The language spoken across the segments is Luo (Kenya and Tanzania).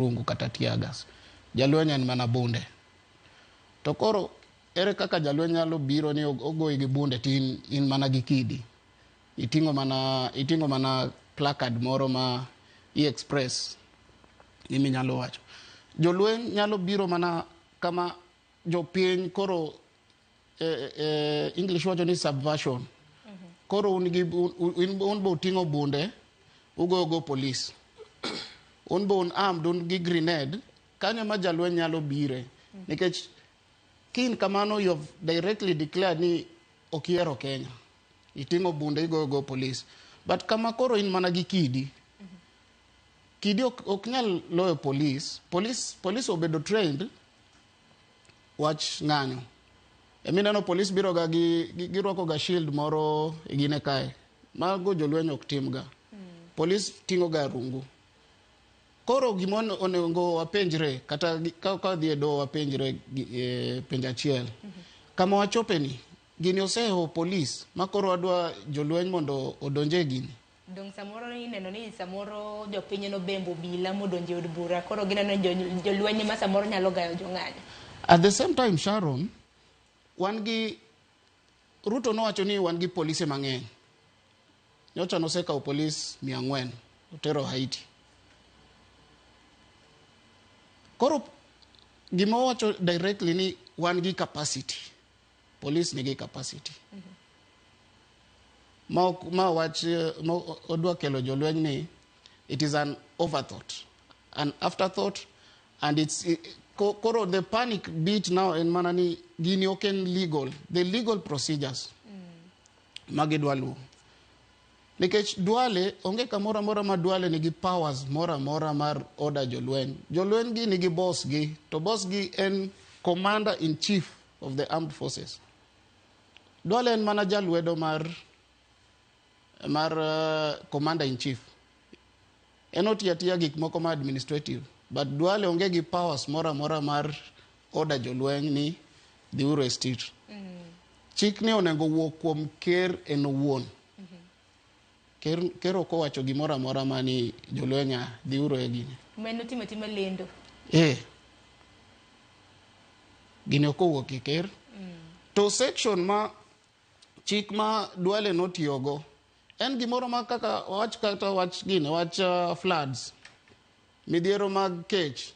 Rungu kata teargas. Jalweny en mana bunde. To koro ere kaka jalweny nyalo biro ni ogoyi gi bunde to in, in mana gi kidi? Iting'o mana placard moro ma i express giminyalo wacho. Jolweny nyalo biro mana kama jopiny koro English wacho ni subversion. Koro un gi un be uting'o bunde ugoyo go police. Un be un armed, un gi grenade, kanyo ma jalweny nyalo bire. Nikech kin kamano, you have directly declared ni ok ihero Kenya. Iting'o bunde igoyo go police. But kama koro in mana gi kidi. Kidi ok nyal loyo police. Police obedo trained wach ng'anyo. Emineno police biro ga gi girwako ga shield moro e gine kae. Mago jolweny ok tim ga. Police ting'o ga rungu. Koro gima onego wapenjre kata ka wadhi e doho wapenjre penjo achiel. Kama wachope ni, gini osehewo police ma koro wadwa jolweny mondo odonje e gini. Dong samoro ineno ni samoro jopiny nobembo obila modonjo e od bura, koro gineno ni jolweny ma samoro nyalo gayo jong'anyo. At the same time, Sharon, wan gi Ruto nowacho ni wan gi polise mang'eny. Nyocha nosekawo polis 400 otero Haiti. Koro gima owacho directly ni wan gi capacity. Police nigi capacity. Ma wach ma odwa kelo jolweny ni it is an overthought, an afterthought, and it's koro the panic bit now en mana ni gini ok en legal, the legal procedures ma gidwa luwo. Nikech Duale onge kamoro amora ma Duale nigi powers moro amora mar order jolweny. Jolweny gi nigi boss gi, to boss gi en commander in chief of the armed forces. Duale en mana jalwedo mar commander in chief. En otiyo atiya gik moko ma administrative, but Duale onge gi powers moro amora mar order jolweny ni dhiuru e street. Chik ni onego wuok kuom ker en owuon. Ker ok owacho gimoro amora mani jolweny a dhiuru e gini. Mano timo atima lendo. Eh. Gini ok owuok e ker. To section ma chik ma Duale notiyogo en gimoro ma kaka wach kata wach gini wach floods, midhiero mag kech.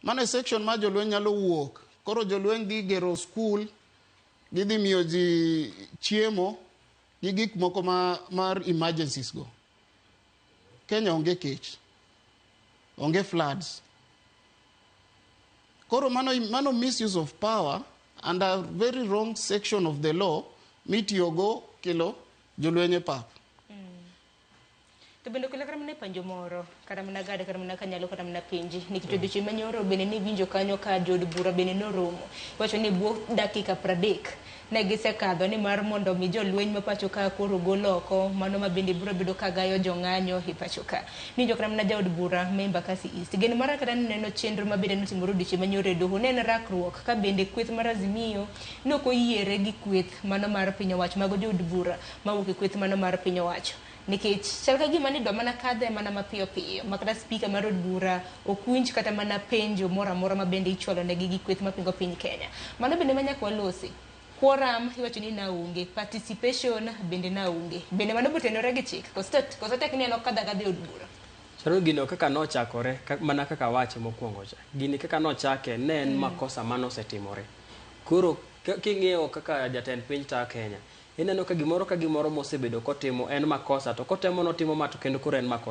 Mano e section ma jolweny nyalo wuok. Koro jolweny dhi gero skul, gidhi miyo ji chiemo gi gik moko ma mar emergencies go. Kenya onge kech, onge floods. Koro mano misuse of power and a very wrong section of the law mitiyogo kelo jolweny e pap. To bende okelo kata mana e penjo moro, kata mana gada, kata mana kanyalo, kata mana penji. Nikech odiochieng' manyoro bende niwinjo kanyo ka jood bura bende noromo. Iwacho ni bwo dakika 30 ne gisekadho ni mar mondo mi jolweny ma pacho ka koro gol oko mano ma bende biro bedo ka gayo jong'anyo e pacho ka. Niwinjo kata mana jaod bura ma Embakasi East. Geno mara kata neno chenro ma bende notimore odiochieng' manyoro e doho ne en rakruok ka bende kweth mar Azimio ne ok oyiere gi kweth mano mar piny owacho mago jood bura mawuok e kweth mano mar piny owacho. Nikech chal ka gima nidwa mana kadhe mana mapiyo piyo ma kata spika mar od bura ok winj kata mana penjo moro amora ma bende ichwalo negi gi kweth mapingo piny Kenya. Mano bende ma nyaka walosi. Quorum iwacho ni naonge, participation bende naonge. Bende mano botenore gi chik koso tek ni en ok kadh akadha e od bura? Chalo gino kaka nochakore mana kaka awache mokwongo cha. Gini kaka nochake ne en makosa manosetimore. Koro king'iyo kaka jatend piny ta Kenya, ineno ka gimoro ka gimoro mosebedo kotimo en makosa, to kotemo notimo ma to kendo koro en makosa.